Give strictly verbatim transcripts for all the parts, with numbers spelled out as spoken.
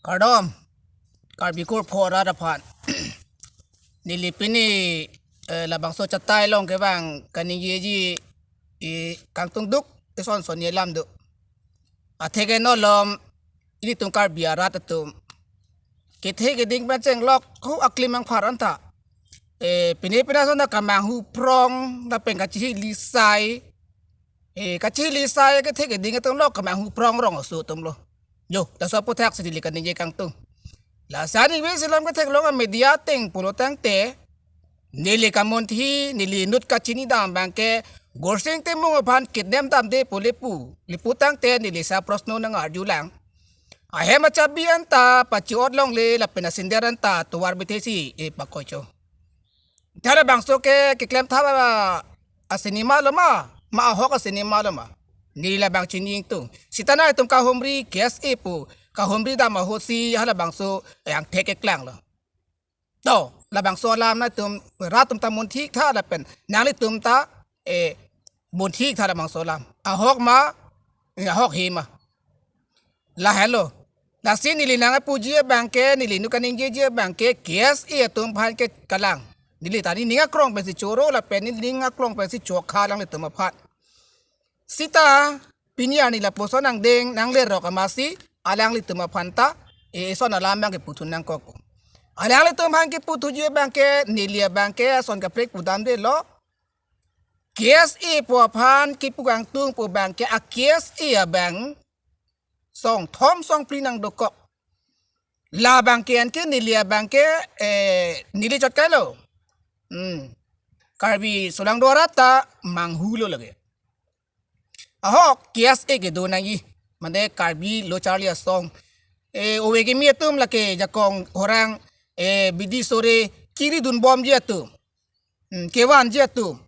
Kardom, Karbi Kurpho arat aphan. Neli pini, eh, labangso chatai along kevang kaningjeji, eh, kangtung duk, ison son alam do. Atheke nolom, ilitum Karbi arat atum kethe keding pen chenglok, hu aklim angphar anta. Eh, pine pina sona kamanghu prong, lapen kachihili sai. Eh, kachihili sai kethe keding atum lo, kamanghu prong rong aso atum lo. Jo, laso aputhaksi neli kaningje kangtung. Lasi aningve si alam ketheklong a-media ateng pulo tangte, neli kamunthi, neli inut kachini dam abangke, Gorsing Timung aphan kidnap damde pu le pu. Le pu tangte neli sa prosno nang-arju lang. Ahem achabi anta pachi-ot longle lapen asinder anta tovar bithesi, eh, pakoicho. Tara bangso ke keklem tha ba a-cinema lo ma, ma ahok a-cinema lo ma. Neli labang chini ingtung. Sita nangtum kahumri K S A pu, kahumri dam ahutsi halabangso angthek keklang lo. To, labangso alam nangtum, rat atum ta munthik tha lapen nanglitum ta, eh, munthik tha labangso alam. Ahok ma, eh, ahok he ma. Lahelo. Lasi neli nangpuji abangke, neli inut kaningjeji abangke, K S A atum aphan ke kalang. Neli ta nening akrong pensi choro lapen nening akrong pensi chokha alanglitum aphan. Sita pini arni lapuson angdeng nanglerok amatsi alanglitum aphan ta, eh, ison alam abang kepu thu nangkok. Alanglitum aphan kepu thuji abangke, neli abangke ason kaprek pu damde lo. K S A pu aphan kepu kangtung pu abangke a-K S A abang song thom song phli nangdokok. Labangke anke neli abangke, eh, neli chot kailo. Hmm. Karbi solangdo arat ta manghu lo lake. Ahok, K S A kedo nangji. Mane Karbi Lo Charli Asong. Eh, ove kimi atum lake jakong orang, eh, bidi sore kiri dunbomji atum. Hmm, kevanji atum.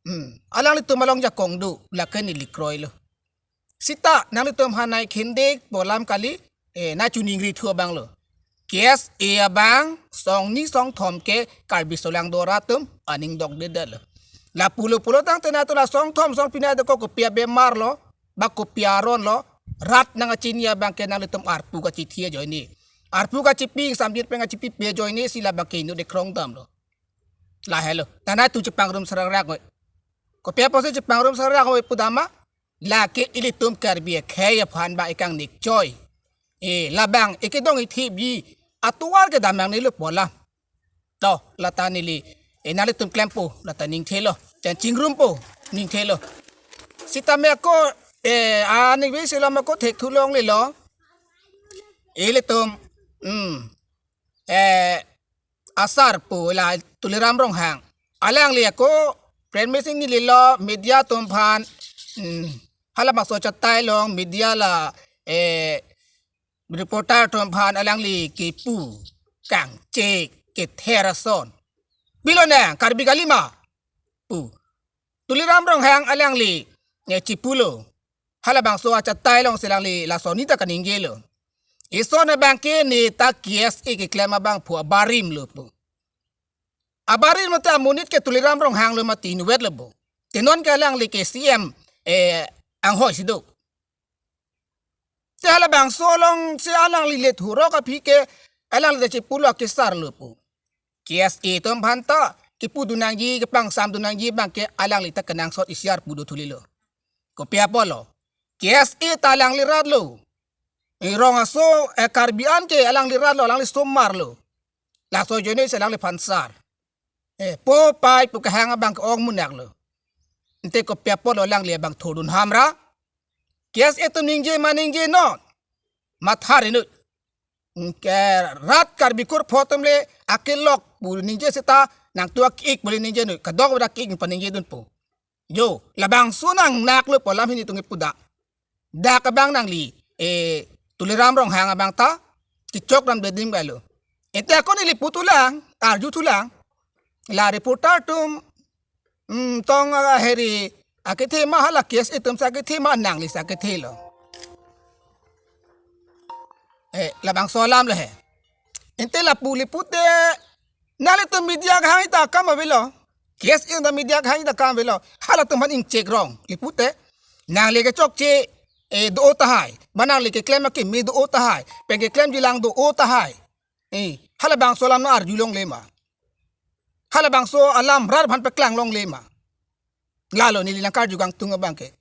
Hmm, alanglitum along jakong do, lake neli kroilo. Sita nanglitum aphan nangkhindek pu alam kali, eh, nangchiningri thu abang lo. K S A abang song ni song thom ke Karbi solangdo arat atum aning dokdedetlo. Lapulo pulo tangte nangtum la song thom song phli nangdokok, kopi abemar lo, ba kopi aron lo, rat nangkachini abangke nanglitum arpu kachithi ajoine. Arpu kachipi, samjit pen kachipipe ajoine si labangke inut ekrong damlo. Lahelo. Ta nangtum chepangrum sarang rak ngoi. Kopi apotsi chepangrum sarang rak ngoi pu dam ma? Lake ilitum Karbi akhei aphan ba ekang nikchoi. Eh, labang ekedong ithip ji atovar kedam nangnelo pu alam. To, lata neli, eh, nanglitum klempo, lata ningthelo. Jan chingrumpo, ningthelo. Sitame ako, eh, aningve si alam ako thek thu longlelo. Ilitum, hmm, eh, asar pu la Tuliram Ronghang. Alangli ako, friend meeting neli lo, media atum aphan, hmm, halabangso chatai along, media la, eh, reporter atum aphan alangli kepu kangchek kether ason. Pilo nang, Karbi kali ma? Pu. Tuliram Ronghang alangli, eh, chipulo. Halabangso achatai alongsi alangli lason neta kaningjelo. Ison abangke neta K S A keklem abangphu abarim lo pu. Abarim lo ta amonit ke Tuliram Ronghang lo mati inutvet lo bo. Te non ke alangli ke C M, eh, anghoi si do. Te halabangso alongsi alangli le thurok aphi ke alangli ta chipulo akesar lo pu. K S A atum aphan ta kepudun nangji, kepangsamdun nangji abangke alangli ta kenangsot isi arpu do thulelo. Kopi apotlo? K S A ta alangli rat lo. Eh, rong aso, eh, Karbi an ke alangli rat lo, alangli somar lo. Laso ajoine si alangliphan sar. Eh, po pai pu kehang abang ke-ong munak lo. Ante kopi apotlo alangli abang thurdun ham ra? K S A atum ningje ma ningje non. Matha ri inut. Ke rat Karbi Kurpho atum le akelok pu ningje seta nangtum ake-ik pu le ningje inut. Kadokave ake-ik pu ningje dunpo. Jo, labangso nangnak lo pu alam hini tung ipuda. Dak abang nangli, eh, Tuliram Ronghang abang ta kechok ram dedim galo. Ete ako neli pu thu lang, arju thu lang. La reporter atum, hmm, tong aheri akethe ma hala K S A atum si akethe ma nangli si akethe lo. Eh, labangso alam lo he. Ante lapu le pute, nanglitum media kehang ta akam avelo. K S A ta media kehang ta akam avelo. Halatum aphan ingchek rong le pute. Nangli kechokche, eh, do tahai. Ba nangli keklem akeme do tahai. Pen keklemji lang do tahai. Eh, halabangso alam nang arjulongle ma? Halabangso alam rat aphan paklanglongle ma? Lalo neli nangkarju kangtung abangke.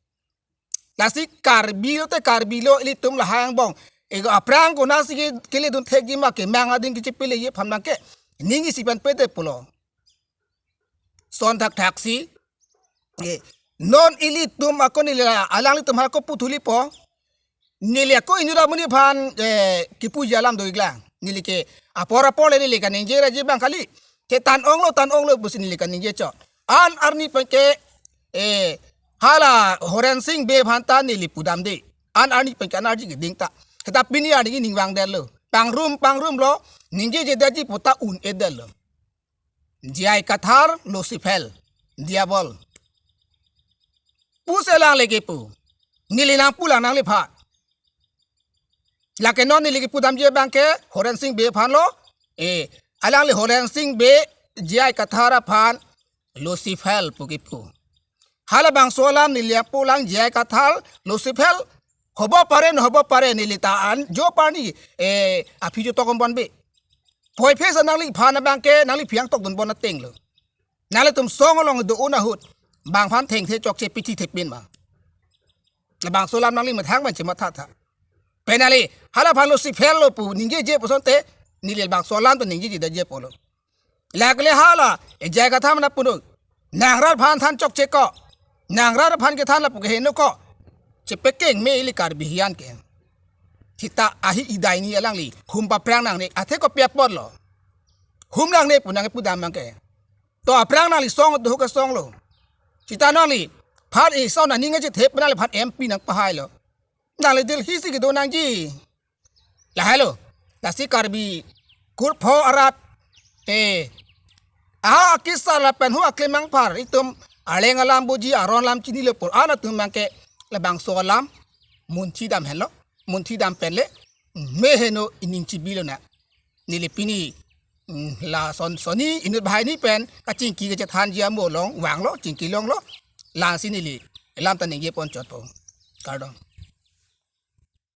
Lasi Karbi lote Karbi lo, ilitum lahai angbong. Ego aphrang konatsi ke, keledun thekji ma, kemang ading kechepeleji aphan abangke ning isi pen pede pulo. Son thakthak si. Eh, non ilitum ako neli la, alanglitum ako puthulipo. Neli ako inut amonit aphan, eh, kipuji alam do-iklang. Neli ke apor apor le neli kaningje raji abang kali. Ke tan-onglo, tan-onglo pusi neli kaningje chot. An arni pen ke, eh, hala Horen Sing Bey aphan ta neli pudamde. An arni pen ke an arji keding ta. Seta pini arni ningvangdetlo. Pangrum, pangrumlo, ningjejedetji pu ta un-edetlo. J I Kathar, Lucifer, Diabol. Pusi alangle kepu. Neli nangpulang nangliphan. Lake non neli kipudamji abangke Horen Sing Bey aphanlo. Eh, alangle Horen Sing Bey, J I Kathar aphan Lucifer pu kipu. Halabangso alam neli nangpulang, J I Kathar, Lucifer, hobo pare, no hobo pare, neli ta an jo parni, eh, aphi jo tokom bonbe. Poi phesa nangliphan abangke, nangli phiang tokdun bon atenglo. Nanglitum song along do-un ahut, bang aphan thengthe chokche pithi thepin ma? Labangso alam nangli methang ban chemathatha. Pen nangli, halaphan Lucifer lo pu ningjeje pu asonte, neli labangso alam ta ningjejedetji pulo. Lakle hala, eh, J I Kathar mana puno. Nang rat aphan than chokche ko. Nang rat aphan kethan lapu keheno ko. Chepekeng me ili Karbi hiyan ke. Seta ahi idai ni alangli. Hum paphrang nangne. Athe kopi apotlo. Hum nangne pu nangpudam abangke. To aphrang nangli song do ke songlo. Seta nangliphan ison aning achethe pen nangliphan M P nangpahailo. Nangli Delhi si kedo nangji. Lahailo. Lasi Karbi kurpho arat. Eh. Aha akisar lapen hu aklemang apar itum arleng alam boji, aron alam chinilo pur an atum abangke labangso alam munthi dam henlo. Munthi dam pen le meheno ining chibilo na. Neli pini, mm, lason sonni inut banghini pen kachingki kachethanji amo along vanglo, chingki longlo. Lasi neli alam ta ningje pon chotpo. Kardom.